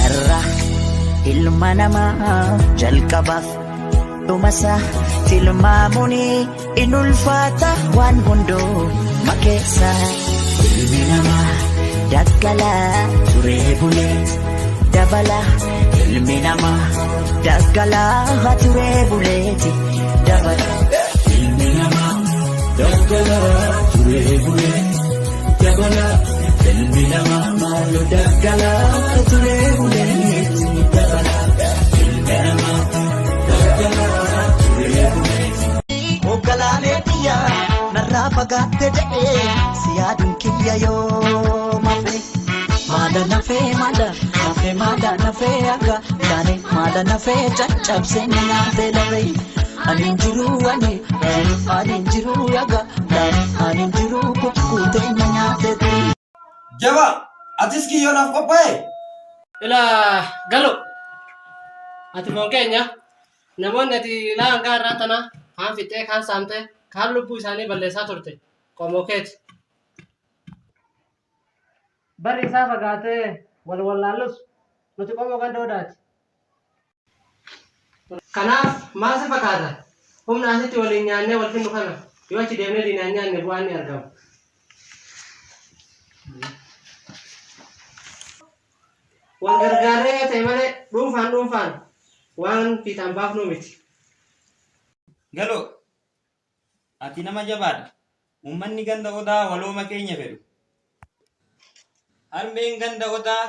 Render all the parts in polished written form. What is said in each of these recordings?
Irra ilma namaa jalqabaaf dhumasa tilmaamuun in ulfaata waan hunduu makeessa. Ilmi namaa daggalaa turee bulee dabala. Ilmi namaa daggalaa turee buleeti dabala. Ilmi namaa daggalaa turee bulee dabala. Ilmi namaa maaloo daggalaa turee buleeti dabala. Ilmi namaa daggalaa turee buleeti. Oggalaalee biyya narraa fagaatte jedhee si yaaduun kiyya yoo mafe. Maada nafee maada nafee maada nafee akka taane maada nafee caccabsee na nyaatee lafee. Ani hin jiru ani ani hin jiru akka taane ani hin jiru kukkuutee na nyaatee ture. Jabaa, atis kiyyoo naaf qophaa'e? Ilaa galo ati foon keenya namoonni ati ilaa hangaa irraa tana kaan fixxee kaan saamtee kaan lubbuu isaanii balleessaa turte qomoo keeti. Barri isaa fagaatee wal wallaallus nuti qomoo ganda odaati. Kanaaf maal si fakkaata? Humna asitti waliin nyaannee wal finnu kana yoo achi deemnee diinaan nyaanne bu'aan ni argama. Wal gargaarree yoo ta'e malee dhuunfaan dhuunfaan waan fiixaan baafnuu miti. Galoo, ati nama jabaadha. Uummanni ganda Odaa walooma keenya fedhu. Harmeen ganda Odaa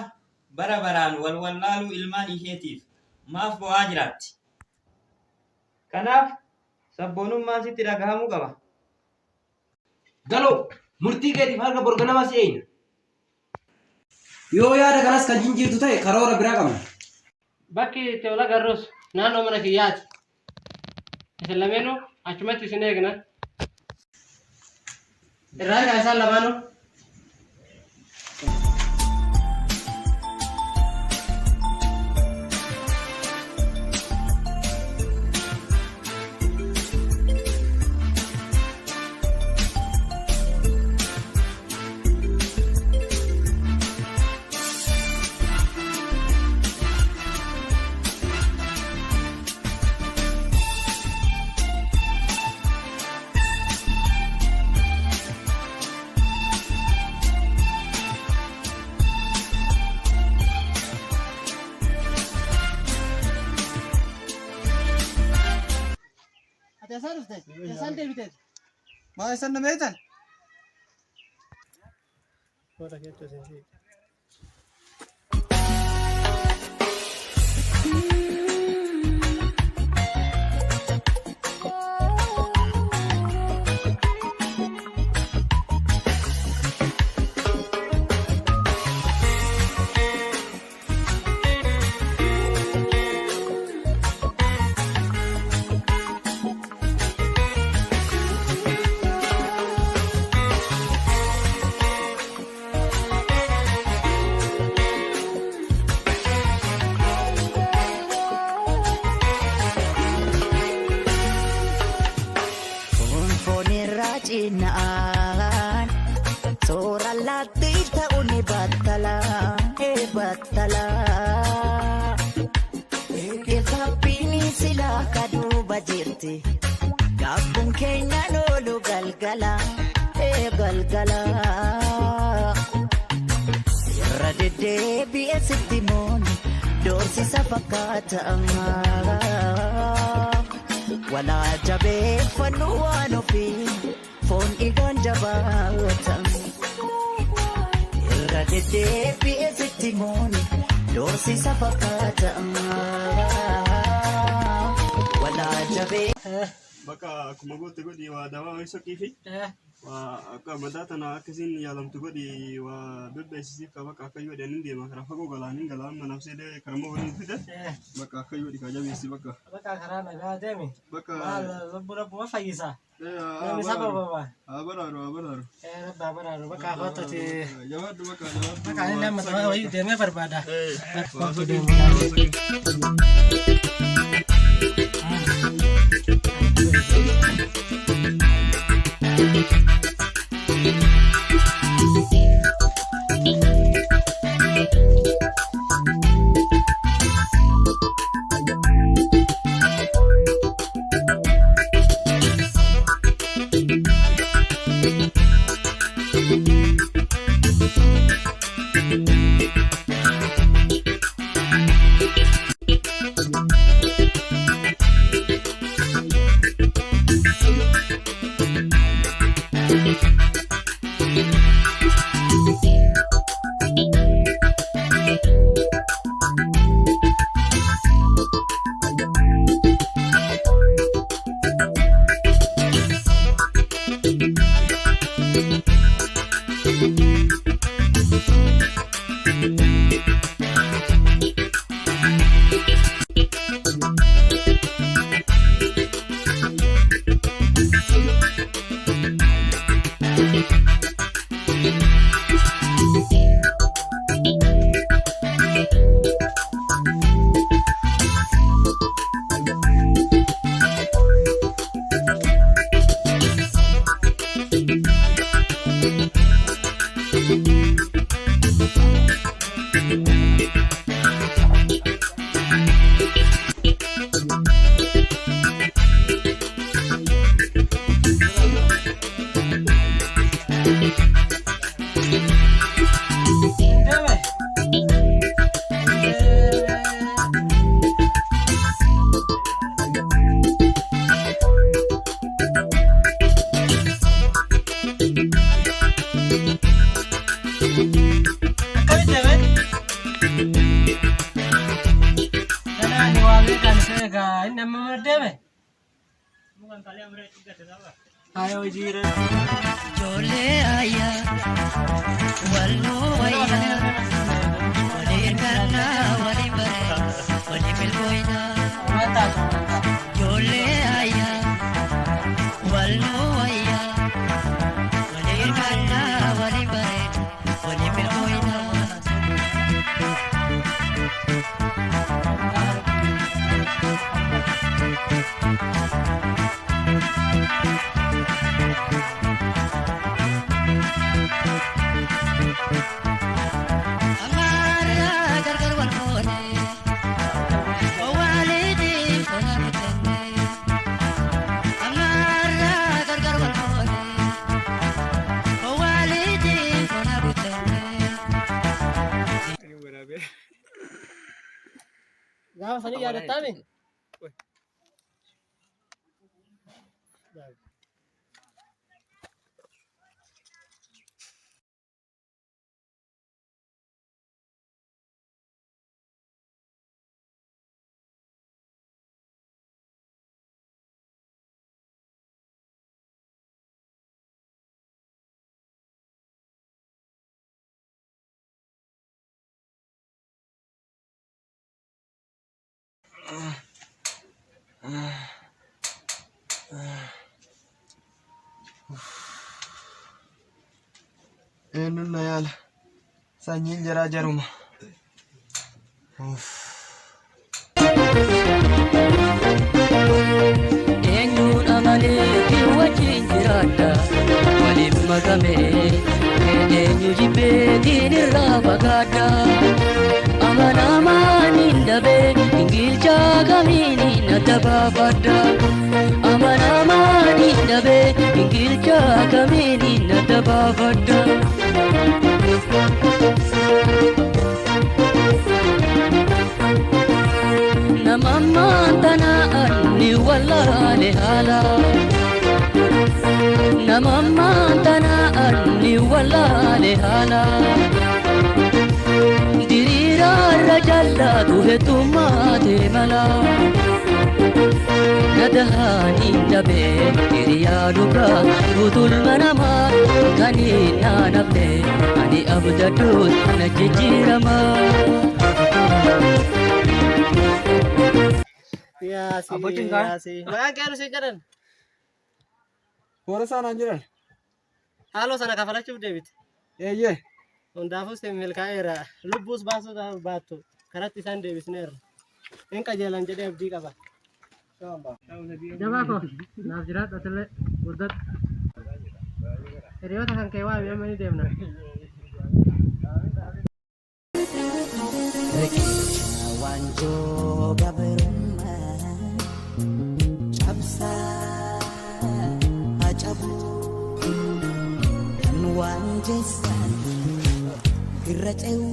bara baraan wal wallaaluu ilmaan isheetiif maaf bo'aa jiraatti? Kanaaf sabboonummaan sitti dhagahamuu qaba. Galoo, murtii keetiif harka bor ganama si eeyna. Yoo yaada kanas kan jinjiirtu ta'e karoora biraa qabna. Bakki itti wal agarrus naannoo mana kiyyaati. Isin lameenuu achumatti isin eegna. Irraa egaa isaan lamaanuu. Ati eessaa dhufte? Eessaan deebiteeti? Maa eessan na beektan? jennaan soora laatti ta'uu ni battala ee battala. Eeggifabbiin silaa kaduuba jirti gaabbuun keenya loolu galgala ee galgala. Irra deddeebi'ee sitti mooni doorsisa fakkaata. Walaa jabeeffannu waan ofii foon dhiigaan jabaata. Irra deddeebi'ee sitti mooni doorsisa fakkaata. Walaa jabee. Bakka akkuma goote godhi waa dawaa wayii soqii fi waa akka mataa tana akkasiin yaalamtu godhi waa bebbeessisiif ka bakka akka yoo hin deema karaa fagoo galaan hin galaan manaaf seedee karaa waliin fide bakka akka yoo ka jabeessi bakka. Bakka karaa nagaa deemi. Bakka. Maal lubbu rabbuma fayyisa. Namni sababa. Haa baraaru haa baraaru. Rabbi haa baraaru bakka koottati. Jabaadhu bakka jabaadhu. Bakka inni amma tapha wayii deemee barbaada. Waa soqii waa soqii. Deeme. Akkamitti deeme? Kanaan waa beekan isa egaa inni amma mana deeme? Haaya hojiirra. Ijoollee ayyaa walloo wayyaa waliin karnaa waliin baree waliin milkooyinaa. Waan taatu waan taatu. Ijoollee ayyaa walloo wayyaa waliin karnaa waliin baree waliin milkooyinaa. Amaara gargar wal foone owwaaliitiin fonaa kutenne. Amaara gargar wal foone owwaaliitiin fonaa kutenne. Gaafa sanii yaadattaami? Eenyuun na yaala? Sanyiin jaraa jaruma. Eenyuun amaleetiin wajjin jiraadha. makame eenyu jibbeetiin irraa fagaadha. Amanamaan hin dhabe ingilchaa kamiin adda baafadha. Amanamaan hin dhabe ingilchaa kamiin adda baafadha. Nama ammaan tana ni wallaale haala. Nama ammaan tana ni wallaale haala. Diriiraarra jallaatu heddummaate mala. Nadahaan hin dhabe hiriyaa dhugaa guutummaa namaa kan hin naanafne ani abdadhuus na jijjiirama. Yaasi Abbootiin kaa? yaasi. Maqaan kee eenyu siin jedhan? Boorasaa naan jedhan. Haaloo sana kafalachuuf deebite. Eeyyee. Hundaafuu siin milkaa'eera. Lubbuus baasuu baattu karatti isaan deebisneerra. Hin qajeelan jedhee abdii qaba. Jabaa koo naaf jiraadhu atillee guddadhu. Hiriyoota kan kee waami amma ni deemna. Riqicha waanjoo gabrummaa cabsaa haa cabu kan waan jeessan irra ce'u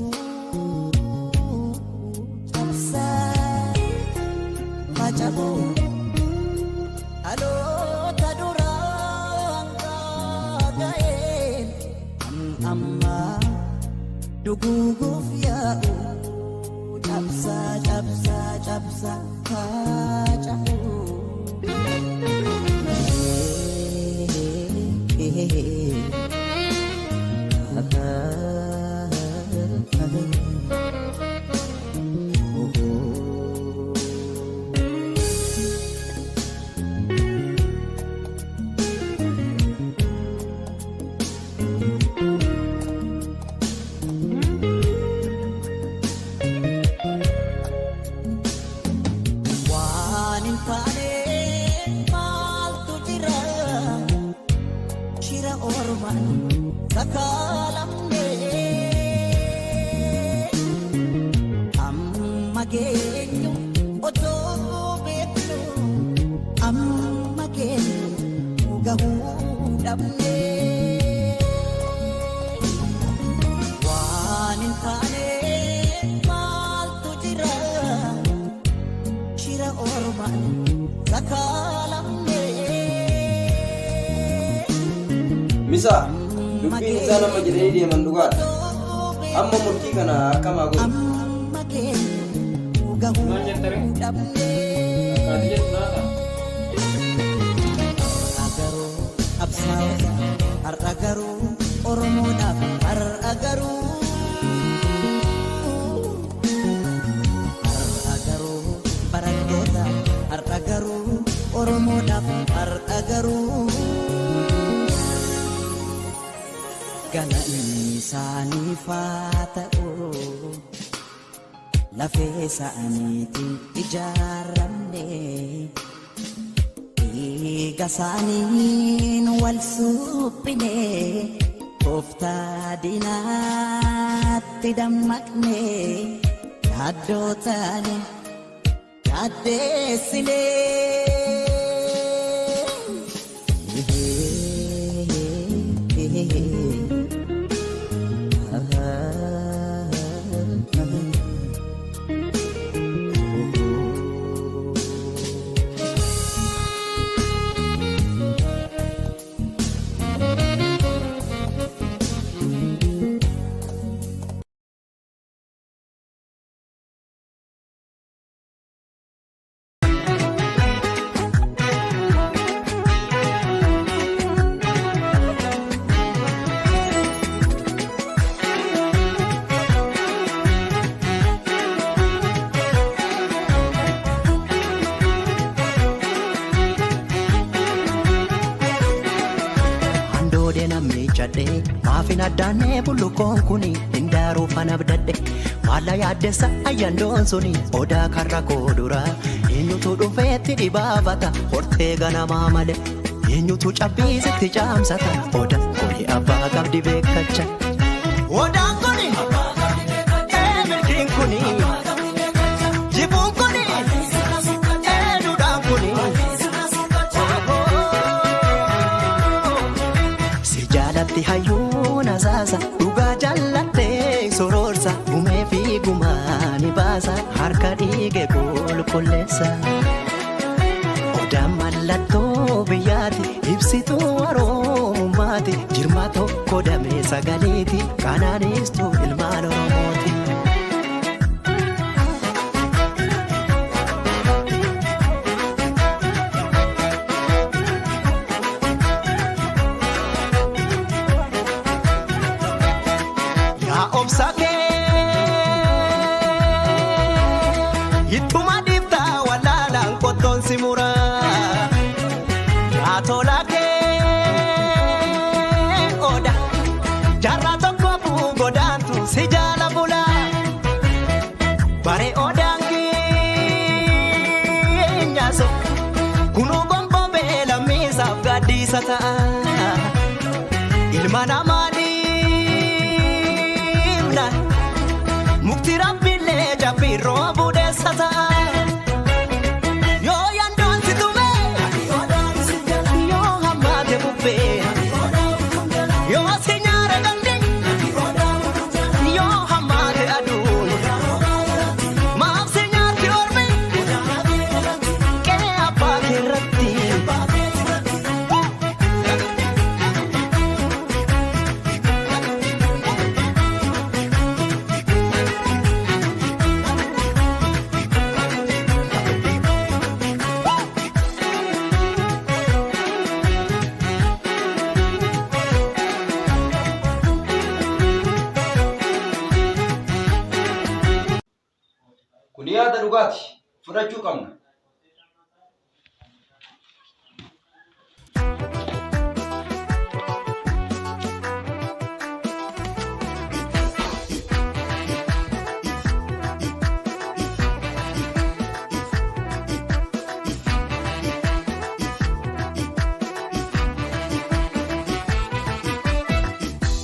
cabsaa haa cabu dhaloota duraan ga'een kan ammaa duguuguuf yaa'u cabsaa cabsaa cabsaa haa cabu. Waan hin taane maaltu jira? Shira ormaan sakaalamne. Amma geenyu otoo beeknu amma geenyu gahuu dhabne. Waan hin taane maaltu jira? Shira ormaan sakaalamne. Misa, dubbiin isaa nama jedhanii deeman dhugaadha. Amma murtii kana akkamaa godhu? Amma geenyu gahuu Maal jettare? dhabne. Akkaati jettu naa ta'a. Har'a garuu qabsaa'ota, har'a garuu Oromoodhaaf, har'a garuu. Har'a garuu barattoota, har'a garuu Oromoodhaaf, har'a garuu. Galanni isaaniif haa ta'u, lafee isaaniitiin ijaaramne. Dhiiga isaaniin wal suphine, tooftaa diinaatti dammaqne, yaaddoo taane yaaddeessine. Handoodee namni cadhee maafin addaannee bullukoon kuni hindaaruu fana abdadhe maalla yaaddessa ayyandoon suni odaa karra koo dura eenyutu dhufeetti dhibaafata hortee ganamaa malee eenyutu cabbiisitti caamsata odaa kun Mee abbaa qabdi beekacha. Odaan kuni ee milkiin kuni jibuun kuni ee duudhaan kuni. Si jaalatti hayyuun asaasa dhugaa jaallattee sororsa gumee fi gumaa ni baasa harka dhiige qulqulleessa. Odaan mallattoo biyyaati ibsituu oromummaati jirma tokko damee sagaleeti kanaanistuu ilmaan oromooti. Yaa obsa kee ittuma dhiiftaa walaalaan qottoon si muraa. Yaa tola kee oda jaarraa tokko godaantu si jaala bula. Bare odaan keenyaaso kunuu gonfoo beelammiisaaf gaaddiisa ta'a. Ilma namaa dhiibna mukti rabbiillee jabbiirroo budeessa ta'a. Yoo yandoon si tume yoo hammaate bubbee yoo si nyaara galli yoo hammaate aduun maaf si nyaatti ormi qe'ee abbaa keerratti. Kun yaada dhugaati. Fudhachuu qabna.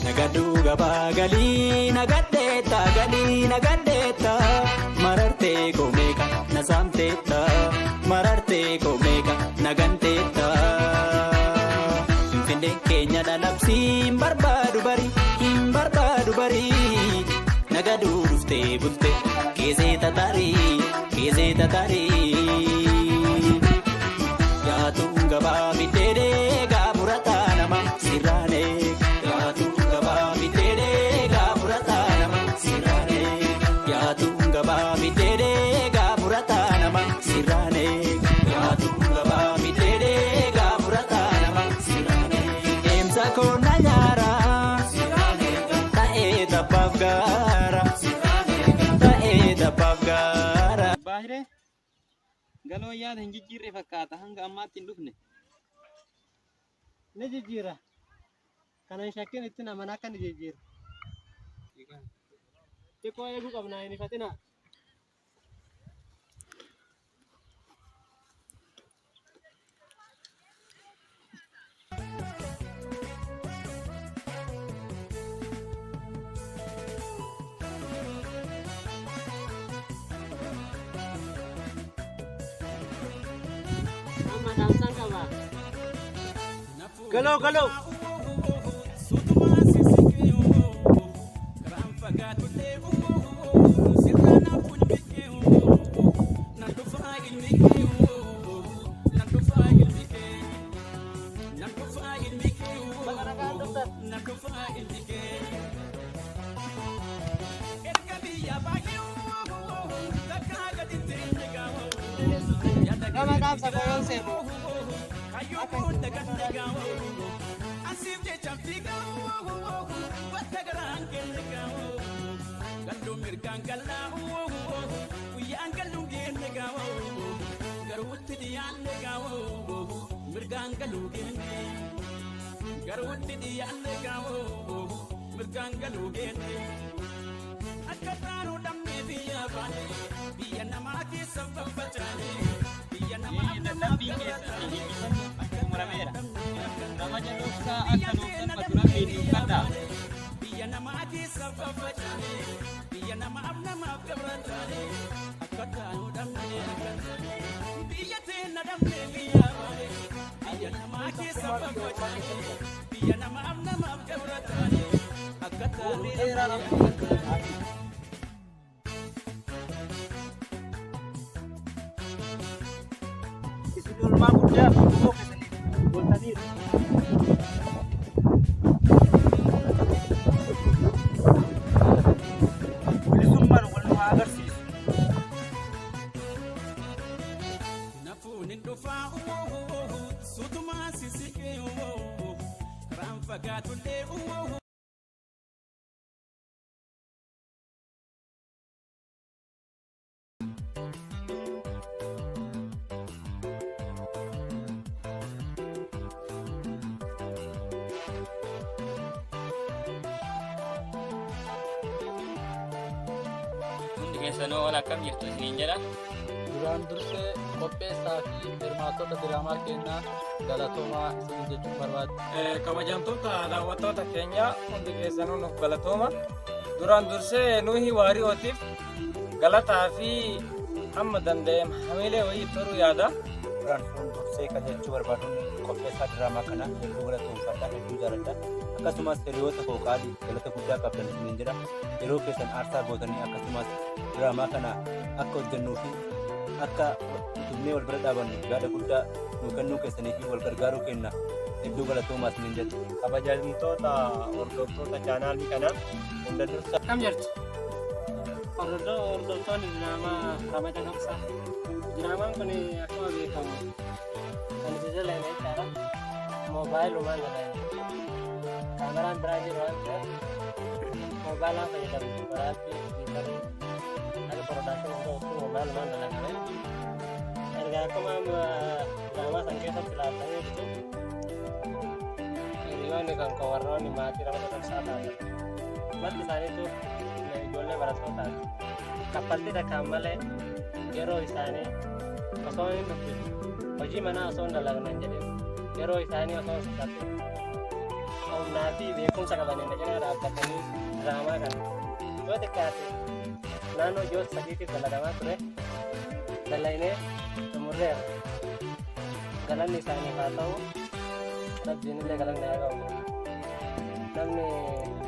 Nagaduu gabaa galii nagadheetta galii nagadheetta marartee koomeeqa na saamteetta marartee koomeeqa na ganteetta. Finfinnee keenya dhalabsii hin barbaadu bari hin barbaadu bari nagaduu dhuftee bulte keessee tatarii keessee tatarii. Yaatuun gabaa fiddeedee gaafurataa nama sirraanee. Yaatuun gabaa fiddeedee gaafurataa nama sirraanee. Yaatuun gabaa fiddeedee gaafurataa nama sirraanee. Yaatuun gabaa fiddeedee gaafurataa nama sirraanee. Deemsa koona nyaara ta'ee tabbaaf gaara ta'ee tabbaaf gaara. Baahiree galoo yaada hin jijjiirre fakkaata hanga ammaatti hin dhufne. Ni jijjiira. Kana hin shakkin ittiin amanaa akka ni jijjiira. Xiqqoo eeguu qabna hin ifatinaa. Amma dhaamsaan qaba. Galoo galoo. Gama dhaamsa koyoon seenu. Dadhabbiin keessan xumurameera. Ramaja dhoksaa akka nuuf salphatu Rabbiin nuuf kadhaa. Biyya namaa keessa faffacaane, biyya namaaf namaaf gabra taane, akka taanu dhabne akka taane, biyya teenna dhabne biyya baane, biyya namaa keessa faffacaane, biyya namaaf namaaf gabra taane, akka taanu dhabne akka taane. Isin oolmaa guddaa Oromoo keessaniif ooltaniiru. Bilisummaan wal nu haa agarsiisu. Nafuun hin dhufaa suutumaa sisiqee karaan fagaatullee. Hundi keessanuu wal akkam jirtu isiniin jedha. Duraan dursee qopheessaa fi hirmaattota diraamaa keenyaa galatoomaa isin jechuun barbaada. Kabajamtoota daawwattoota keenya, hundi keessanuu nuuf galatooma. Duraan dursee nuyi waari'ootiif galataa fi hamma danda'eem hamilee wayii toruu yaada. Duraan dursee kan jechuu barbaaduun qopheessaa diraamaa kana hedduu galatoomfadha, hedduu jaaladha. Akkasumas hiriyoota koo qaalii, galata guddaa qabdan isiniin jedha. Yeroo keessan aarsaa gootanii akkasumas diraamaa kana akka hojjennuu fi akka utubnee wal bira dhaabannu yaada guddaa nuu kennuu keessanii fi wal gargaaruu kenna, hedduu galatoomaa isiniin jedha. Kabajamtoota hordoftoota chaanaalii kanaa hunda dursa. Akkam jirtu? Hordoftoonni diraamaa Ramaja Dhoksaa. Diraamaan kun akkuma beekamu kan itti dalagame jechaadha. Moobaayilumaan dalagame. Kaameraan biraa jiru waan ta'eef moobaayilaan fayyadamne, waraabbii, ediitarii akka production ta'utti moobaayilumaan dalagame. Erga akkuma amma diraamaa san keessatti ilaaltanii jirtu, hiriyoonni kan koo warroonni maatii Ramaja Dhoksaa ta'an marti isaaniitu ijoollee barattootaati. Kaffaltii takkaan malee yeroo isaanii osoo hin dubbisu, hojii manaa osoo hin dalagne hin jedhin, yeroo isaanii osoo hin sassaabin, humnaa fi beekumsa qabaniin na cinaa dhaabbatanii diraamaa kana yoo xiqqaate naannoo ji'oota 3tiif dalagamaa ture dalagnee xumurreerra. Galanni isaaniif haa ta'u, Rabbiin illee galanni haa ga'u. Namni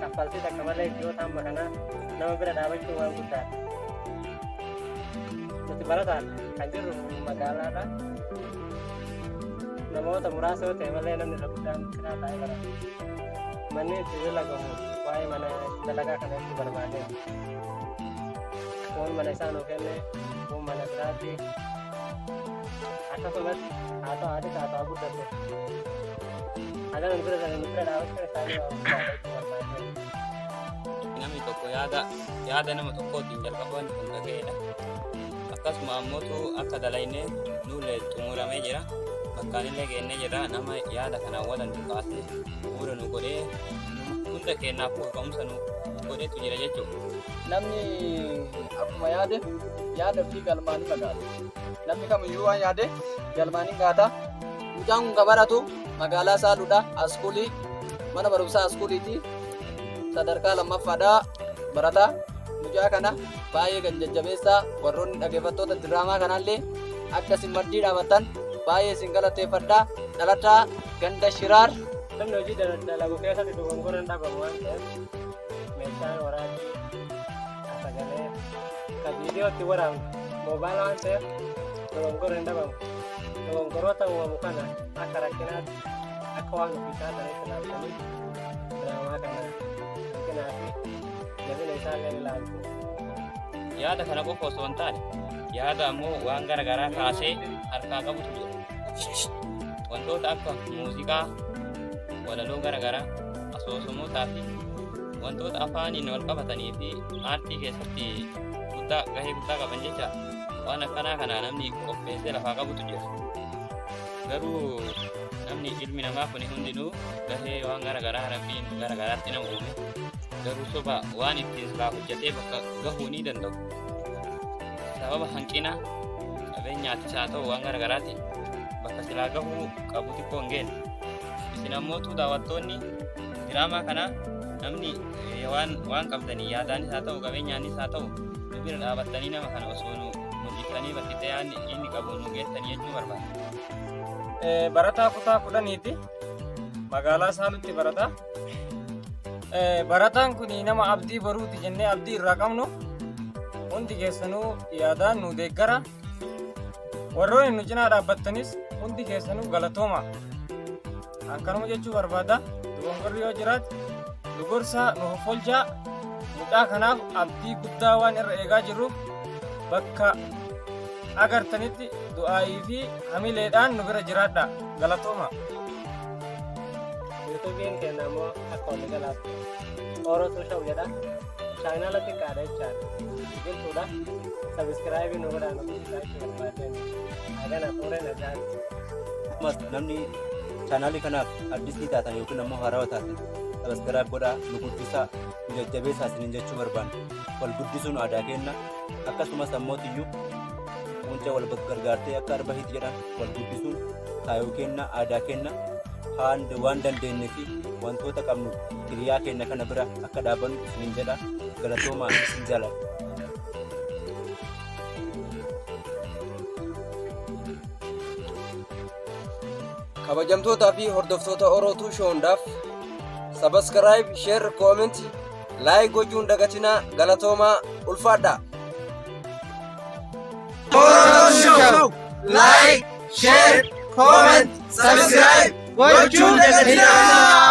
kaffaltii takka malee ji'oota hamma kanaa nama bira dhaabachuun waan guddaadha. Nuti barataadha, kan jirru magaalaadha. Namoota muraasa yoo ta'e malee namni irra guddaan kiraa taa'ee barata. Manni itti dalagamu waa'ee mana dalagaa kana itti barbaadeen. Kuun mana isaa nuu kenne, kuun mana biraatti. Akkasumas haa ta'u haati haa ta'u guddatu. Haga nu bira dhaabachuun isaanii waan guddaadha jechuu barbaadeen. Namni tokko yaada nama tokkootiin jalqaba wanti kun dhaga'edha. Akkasuma ammootu akka dalaynee nuullee xumuramee jira. Bakkaan illee geennee jira. Nama yaada kanaan walan nu kaasee bu'uura nu godhee hunda keenyaaf ka'umsa nu godhetu jira jechuudha. Namni akkuma yaade yaada fi galmaan ni fagaata. Namni kamiyyuu waan yaade galmaan ni gaata. Mucaan kun kan baratu magaalaa Saaluudha. Askuulii mana barumsaa askuuliiti. Sadarkaa lammaffaadha barata. Mucaa kana baay'ee gad jajjabeessaa, warroonni dhaggeeffattoota diraamaa kanaallee akka isin maddii dhaabattan baay'ee isin galateeffadha. Dhalataa ganda Shiraar. Namni hojii dalagu keessatti dogongora hin dhabamu waan ta'eef, meeshaan waraabbii ka sagalee ka viidiyootti waraabnu moobaayila waan ta'eef dogongora hin dhabamu. Dogongoroota uumamu kana akka rakkinaatti, akka waan ofiisaa ta'etti ilaaltanii diraamaa kana hanqinaa fi jabina isaallee ni ilaaltu. Yaada kana qofa osoo hin taane, yaada ammoo waan gara garaa kaasee harkaa qabutu jira. Wantoota akka muuziqaa, walaloo gara garaa, asoosamootaa fi wantoota afaaniin wal qabatanii fi aartii keessatti guddaa gahee guddaa qaban jecha waan akkanaa kana namni qopheessee lafaa qabutu jira. Garuu namni ilmi namaa kun hundinuu gahee waan gara garaa Rabbiin gara garaatti nama uume. Garuu soba waan ittiin silaa hojjetee bakka gahuu ni danda'u. Sababa hanqina qabeenyaatis haa ta'u waan gara garaatiin bakka silaa gahuu qabu xiqqoo hin geenne. Isin Isin ammootu daawwattoonni diraamaa kanaa namni waan waan qabdanii yaadaanis haa ta'u qabeenyaanis haa ta'u nu bira dhaabattanii nama kana osoo nu mul'iftanii bakki yaadni inni qabu nu geessanii jechuu barbaada. Barataa kutaa 10ti. Magaalaa Saalutti barata. Barataan kun nama abdii boruuti jennee abdii irraa qabnu. Hundi keessanuu yaadaan nu deeggara. Warroonni nu cinaa dhaabbattanis hundi keessanuu galatooma. Akkanuma jechuu barbaada. Dogongorri yoo jiraate nu gorsaa, nu hoffolchaa. Mucaa kanaaf abdii guddaa waan irra eegaa jirruuf bakka agartanitti du'aayii fi hamileedhaan nu bira jiraadha. Galatooma. Yuutuubiin keenya immoo akka walii galaatti Orotuu Show jedha. Chaanaala xiqqaadha jechaadha. Biqiltuudha. Sabiskiraayibii nu godhaa nu guddisaa jechuu barbaadeen. Hagana xumuree nagaan. Akkasumas namni chaanaalii kanaaf addisii taatan yookiin ammoo haarawaa taatan sabiskiraayib godhaa nu guddisaa nu jajjabeessaa isiniin jechuu barbaanna. Wal guddisuun aadaa keenna akkasumas ammoo tiyyuu quncee wal gargaartee akka arba hiiti jedhan wal guddisuun kaayoo keenna aadaa keenna haan waan dandeenye fi wantoota qabnu hiriyaa keenya kana bira akka dhaabannu isiniin jedha galatoomaa isin jaaladha. Kabajamtootaa fi hordoftoota Orootuu Show hundaaf sabaskiraayib, sheer, koomenti, laayik gochuun dagatinaa galatoomaa ulfaadhaa. Show. Like, share, comment, subscribe gochuun dagatinaa.